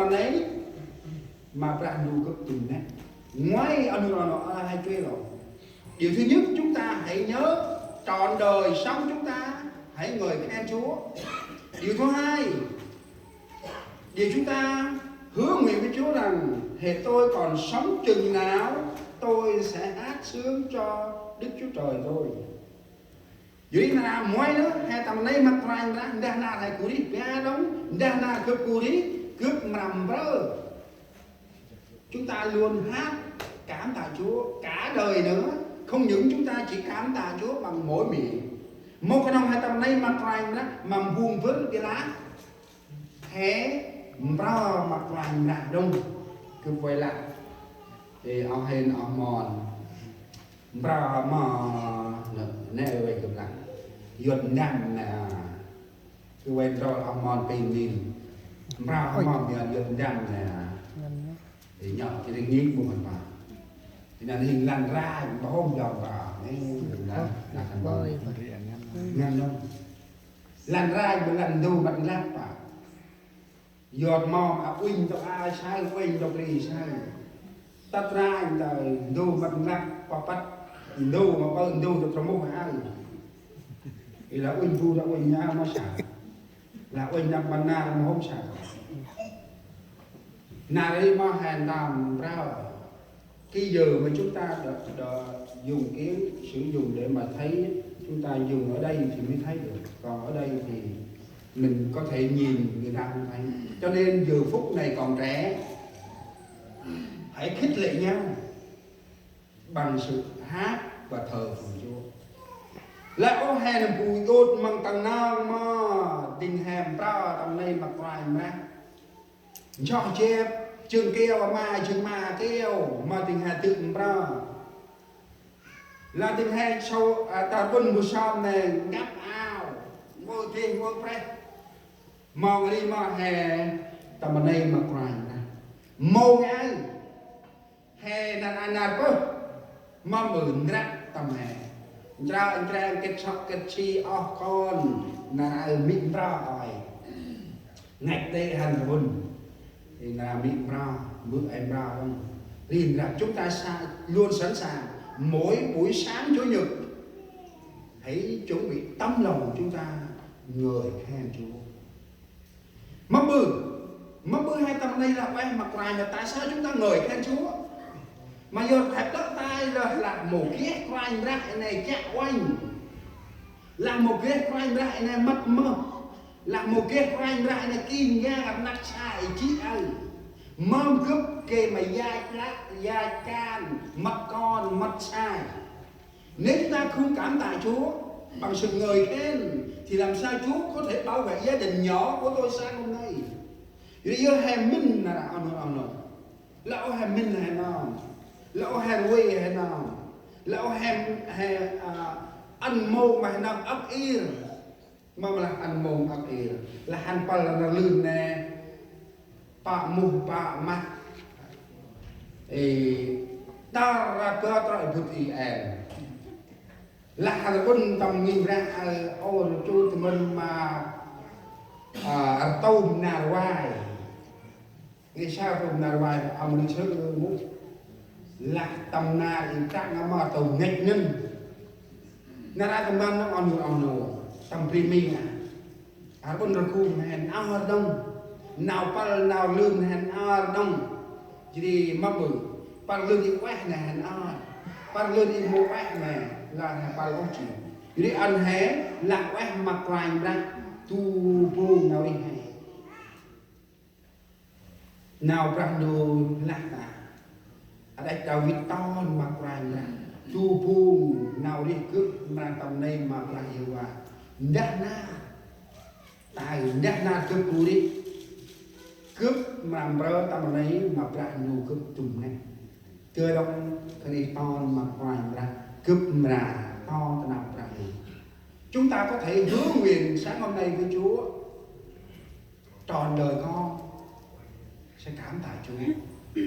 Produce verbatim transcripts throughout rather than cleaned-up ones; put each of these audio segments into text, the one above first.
Nây ma Brah Ndu gâp dŭm nĕ. Ngoai ăn nô nô a hai kê lô. Điều thứ nhất, chúng ta hãy nhớ trọn đời sống chúng ta hãy ngợi khen Chúa. Điều thứ hai, điều chúng ta hứa nguyện với Chúa rằng: "Hễ tôi còn sống chừng nào, tôi sẽ hát sướng cho Đức Chúa Trời tôi." Yor ri nar aơ muay nơh, he tâm nây ma Kôranh Brah, ndah nar he gŭ rêh ba đŏng, ndah nar gâp gŭ rêh, gâp mra mprơ. Chúng ta luôn hát cảm tạ Chúa cả đời nữa. Không những chúng ta chỉ cảm tạ Chúa bằng mỗi miệng. Mâu knŏng he tâm nây ma Kôranh Brah, ma phung bơ̆ ƀiă lah he mprơ ma Kôranh Brah đŏng. Gâp vay lah. Ê, oh hên, oh mon. Mprơ ma nê, nê vay gâp lah. Yuăt ndăm nê. Gâp vay mprơ oh mon pê min. Mprơ oh mon yuăt, yuăt ndăm nê. Ê, nhŏ, jêh ri ngih mô hăn pa. Jêh nây hên lăn rai, ma hôm jŏng pa. Ê, lăn, lăn hăn pa. Ngăn nông. Lăn rai, ma lăn ndu măt lăp pa. Yot mâm a uănh ntŭk a saơ, uănh ntŭk ri saơ. Tât rai ntơ ndu măt nglăk pa păt ndu ma pơ ndu ntŭk trmôh aơ. I lah uănh bu, lah uănh nhar ma sa. Lah uănh năp ma nar ma hôm sa. Nar ri ma he ntơm mprơ. Cái giờ mà chúng ta đã, đã dùng cái, sử dụng để mà thấy, chúng ta dùng ở đây thì mới thấy được. Còn ở đây thì mình có thể nhìn, người ta không thấy. Cho nên giờ phút này còn trẻ, hãy khích lệ nhau bằng sự hát và thờ phượng Chúa. Lah ôh he nơm bu dôt măng tăng nang ma, dĭng he mprơ tâm nây ma Kôranh Brah. Nsoh jêp, jâng keo ma, jâng ma keo, ma dĭng he dâk mprơ. Lah dĭng he sâu, a, ta bŭn bu sơm nê ngăp ao, ngơi dêh, ngơi preh. Mong ri ma he, tâm nây ma Kôranh Brah. Mong aơ. He nar aơ nar bơh. Ma mbơh ndrăp tâm he. Nchra, nchra, kĭt sŏk, kĭt si, oh kon. Nar aơ mê̆ mprơ ơi. Ngăch tê hăn rƀŭn. Ê, nar aơ mê̆ mprơ, mbơh ơi mprơ đŏng. Ri ndrăp chúng ta sa-, luôn sẵn sàng. Mỗi buổi sáng Chủ nhật, hãy chuẩn bị tấm lòng chúng ta ngợi khen Chúa. Mâm ƀư, mâm ƀư he tâm nây lah ueh ma Kôranh, là tại sao chúng ta ngợi khen Chúa? Ma yor he plơ̆ tay lah, lah mâu geh Kôranh Brah i nê chiă uănh. Lah mâu geh Kôranh Brah i nê mât mơh. Lah mâu geh Kôranh Brah i nê king yang rnăk sa i jê̆ aơ. Mâm gâp geh ma yach plăk, yach kan, mât kon, mât sai. Nếu chúng ta không cảm tạ Chúa bằng sự ngợi khen, thì làm sao Chúa có thể bảo vệ gia đình nhỏ của tôi sáng hôm nay? Ri yơ he mĭn nar aơ nô, aơ nô. Lah ôh he mĭn he nơm. Lah ôh he rvê he nơm. Lah ôh he, he, a, ăn mông ma he nơm âk ir. Mâm lah ăn mông âk ir. Lah hăn pâl nar lưn nê. Pă muh pă mah. Ê, tar ra bơ troi bŭt i en. Lah hăn ƀŭn tâm ngih Brah, ơ, ôr chu tơmĭn ma, a, rtôm nar vai. Ngih sa rtôm nar vai, a, mâu ni sơ mu. Lah tâm nar i trăng a ma tâu ngăch nâng. Nar aơ tâm ban nâng on nô, on nô. Tâm bri mi a. Ar ƀŭn rkhu ma hên ar đŏng. Nau pâl nau lưn hên ar đŏng. Jêh ri mâm ƀư. Pâl lưn i ueh nê hên ar. Pâl lưn i mâu ueh nê. Lah he pâl ôh jêh. Jêh ri ăn he lah ueh ma Kôranh Brah. Du bông nau rêh he. Nau Brah Ndu lah ta. Ađăch Đavid ton ma Kôranh Brah. Du bông nau rêh gâp mra tâm nây ma Brah Yêhôva. Ndah nar. Tay ndah nar gâp gŭ rêh. Gâp mra mprơ tâm nây ma Brah Ndu gâp dŭm nĕ. Gâp đŏng kơt nê ton ma Kôranh Brah. Gâp mra ton ta nau Brah Ndu. Chúng ta có thể hứa nguyện sáng hôm nay với Chúa. Trọn đời con sẽ cảm tạ Chúa.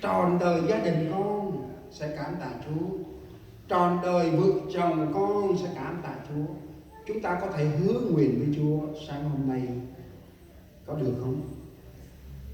Trọn đời gia đình con sẽ cảm tạ Chúa. Trọn đời vợ chồng con sẽ cảm tạ Chúa. Chúng ta có thể hứa nguyện với Chúa sáng hôm nay, có được không?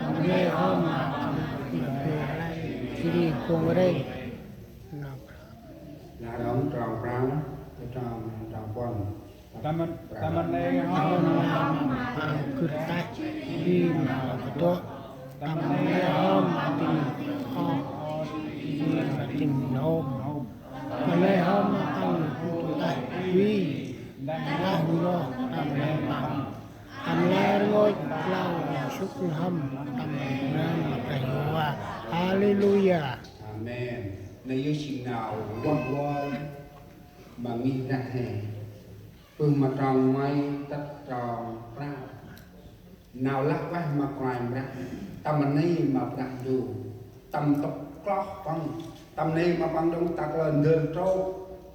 Tâm nây hŏm ma păng gŭ ta jêh ri gong rêng. Nau Brah. Lah đŏng trong prao, trong, trong puăn. Tâm, tâm nây hŏm ma păng gŭ ta jêh ri ma kdŏ. Tâm nây hŏm ma tĭng oh, jêh ri ma tĭng nơm. Tâm nây hŏm ma păng gŭ ta jêh ri. Lah nô tâm nây păng. Tâm nây rngôch blau sŭk n'hâm tâm nây ma Brah Yêhôva. Haleluya. Amen. Nây yơh jêng nau vah vơr ma ngih Brah he. Bơh ma trong nguay tât trong prao. Nau lah ueh ma Kôranh Brah. Tâm nây ma Brah Ndu. Tâm tŭp kloh păng. Tâm nây ma păng đŏng ta kalơ ndơr trôk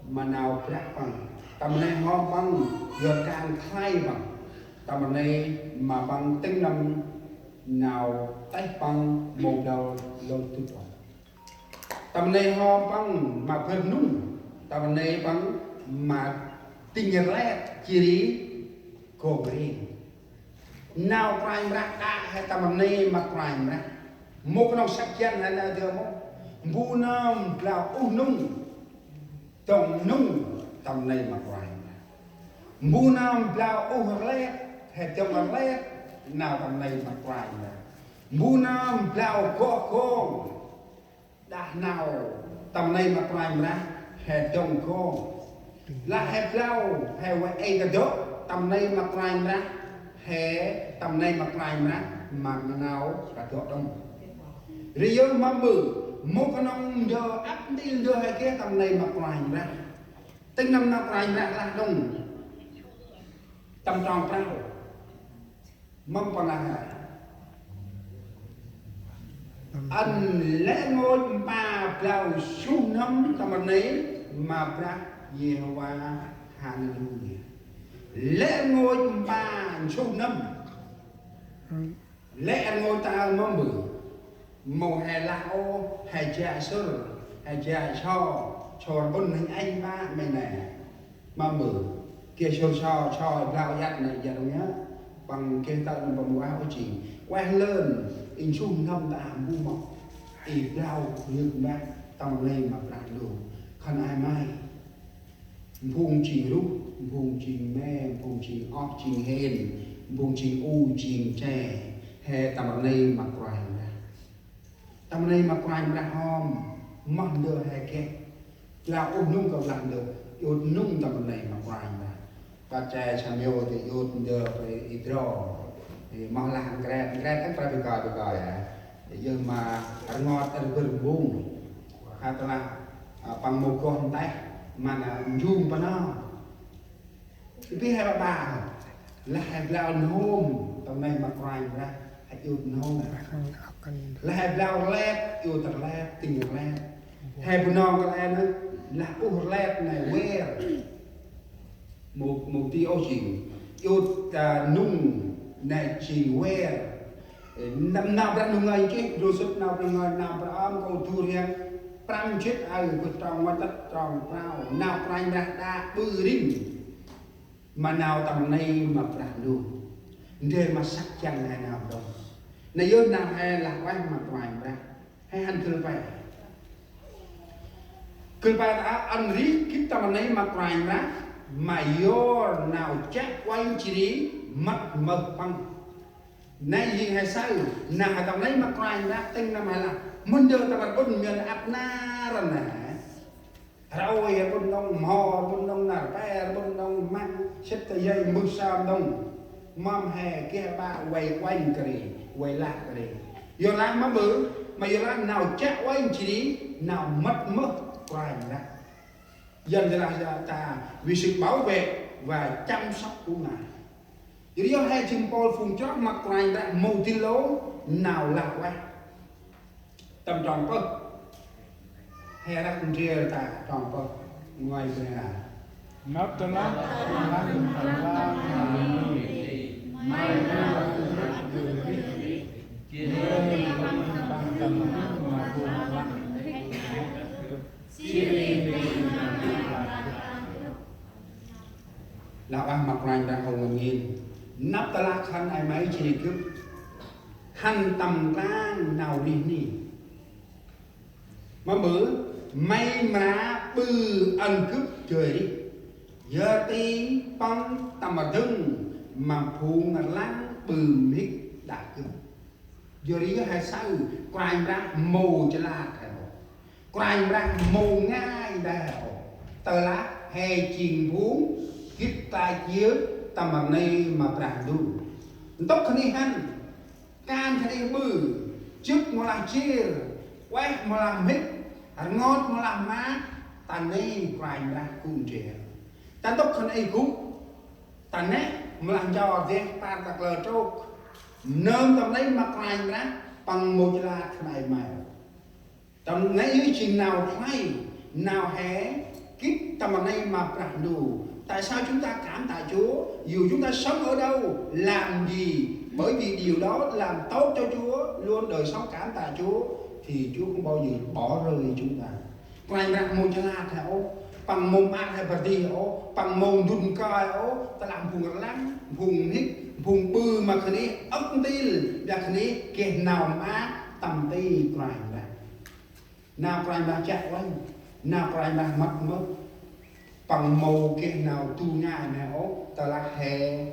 ma nau Brah păng. Tâm nây hŏm păng yor kan khlay păng. Tâm nây ma păng tĭng nâm nau têh păng mâu dơl lŏng dŭt păng. Tâm nây hŏm păng ma bơh nŭng. Tâm nây păng ma tĭng rlet jêh ri gong rêng. Nau Kôranh Brah đă he tâm nây ma Kôranh Brah. Mâu knŏng săk jăn he nau dơ mâu. Mbu nơm blau uh nŭng. Dŏng nŭng tâm nây ma Kôranh Brah. Mbu nơm blau uh rlet, he dŏng rlet, nau tâm nây ma Kôranh Brah. Mbu nơm blau goh gong, đah nau tâm nây ma Kôranh Brah, he dŏng gong. Lah he blau, he ueh ê kdŏ, tâm nây ma Kôranh Brah, he tâm nây ma Kôranh Brah, ma nau kdŏ đŏng. Ri yơh ma mbơh, mâu knŏng ndơ ăp ntil ndơ he geh tâm nây ma Kôranh Brah. Tĭng nâm nau Kôranh Brah lah đŏng. Tâm trong prao. Mâm păng lah he. Ăn lĕ rngôch mpa blau suh n'hâm tâm nây ma Brah Yêhôva. Haleluya. Lĕ rngôch mpa suh n'hâm. Lĕ rngôch ta aơ mâm mbơh. Mâu he lah ôh, he jă sŭr, he jă so, sŭr ƀŭn hênh ănh ƀă mê nê. Mâm mbơh. Geh sŭr so, so blau iăt nê, iăt rŏng iăt. Păng geh tơ̆ nâm păng ueh ôh jêng. Ueh lơn, inh suh n'hâm ta mbu mât. Ih blau rơ̆k mbah, tâm nây ma Brah Ndu. Khân ay may. Phung jêng ruh, phung jêng me, phung jêng oh, jêng hên, phung jêng u, jêng che, he tâm rnê ma Kôranh Brah. Tâm rnê ma Kôranh Brah hŏm, moh ndơ he geh. Blau ôh nŭng kơ blah ndơ, iôt nŭng tâm rnê ma Kôranh Brah. Kơt che Samuel dê iôt ndơ pe i drô. Dê moh lah nkret, nkret ăt prap bi kơi, bi kơi a. Dê yơh ma rngot ăt bơr bŭng. Khă tơlah, a, păng mâu goh nteh, ma nơm njung pơnơm. Bi he ba ba, lah he blau nhôm, tâm rnê ma Kôranh Brah, he iôt nhôm. Lah he blau rlet, iôt rlet, tĭng rlet. He bu nong kơ lĕ nơh, lah ôh rlet nê ver. Mâu, mâu di ôh jêng. Iôt, a, nŭng nê jêng ver. Ê, nâm nau Brah Ndu ngơi nchih, ndrô sŭt nau Brah ngơi, nau Brah ơm kâo du rhiăng, prăm jê̆t aơ, bơh trong ngoai tât trong prao, nau Kôranh Brah đă ƀư rĭm. Ma nau tâm rnê ma Brah Ndu. Ndrel ma săk jăn he nau đŏng. Nê yơh nau he lah ueh ma Kôranh Brah. He hăn gưl pe. Ƀiălah ăn rêh gĭt tâm rnê ma Kôranh Brah, ma yor nau chiă uănh jêh ri mât mơh păng. Nê jêng he saơ, nau he tâm rnê ma Kôranh Brah tĭng nâm he lah. Mân dơi tâm rnê ƀŭn miên ăp nar nê. Roi ƀŭn nông mho, ƀŭn nông nar pe, ƀŭn nông măng, sĭt ta yai mbơh sam nông. Mâm he geh ƀă vay uănh kơt ri, vay lah kơt ri. Yor lah ma ƀư, ma yor lah nau chiă uănh jêh ri, nau mât mơh Kôranh Brah. Yơn yor lah ta vì sự bảo vệ và chăm sóc của Ngài. Yor ri yor he jêng Pôl phung chroh ma Kôranh Brah mâu dĭl ôh nau lah ueh. Tâm trong pơh. He răk ndrel ta trong pơh. Ngoai bre na. Năp tơlah khân ay ma ri. May mra ur ăt dơi rêh. Jêh ri păng tâm rnê ma phung lăng. Lah ueh ma Kôranh Brah hŏ ngăn ngên. Năp tơlah khân ay may jêh ri gâp. Hăn tâm rkăng nau rêh ni. Ma ƀư, may mra ƀư ăn gâp dơi rêh. Yor ti păng tâm rdâng ma phung lăng ƀư mhĭk đah gâp. Yor ri he saơ, Kôranh Brah mâu jêh lah he ôh. Kôranh Brah mâu ngai đah he ôh. Tơlah he jêng phung gĭt klach yơk tâm rnê ma Brah Ndu. Ntŭk khân ay hăn, kan khân ay ƀư, jât mâu lah jêr, ueh mâu lah mhĭk, rngot mâu lah maak, ta nê Kôranh Brah gŭ ndrel. Ta ntŭk khân ay gŭ, ta nê mâu lah njor deh păr ta kalơ trôk. Nơm tâm rnê ma Kôranh Brah, păng mâu jêh lah khân ay may. Tâm rnê yơh jêng nau khlay, nau he gĭt tâm rnê ma Brah Ndu. Tại sao chúng ta cảm tạ Chúa? Dù chúng ta sống ở đâu, làm gì, bởi vì điều đó làm tốt cho Chúa, luôn đời sống cảm tạ Chúa, thì Chúa không bao giờ bỏ rơi chúng ta. Kôranh Brah mâu jêh lah he ôh, păng mâu măt he bơh dih ôh, păng mâu ndŭn kơi ôh, tơlah phung rlăng, phung mhĭk, phung ƀư ma khân ay, ŏk ntil, ƀiălah khân ay geh nau maak tâm ti Kôranh Brah. Nau Kôranh Brah chiă uănh, nau Kôranh Brah mât mơh, păng mâu geh nau du ngai ma he ôh, tơlah he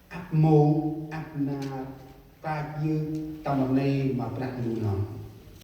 ăp mông, ăp nar, klach yơk tâm rnê ma Brah Ndu nơh.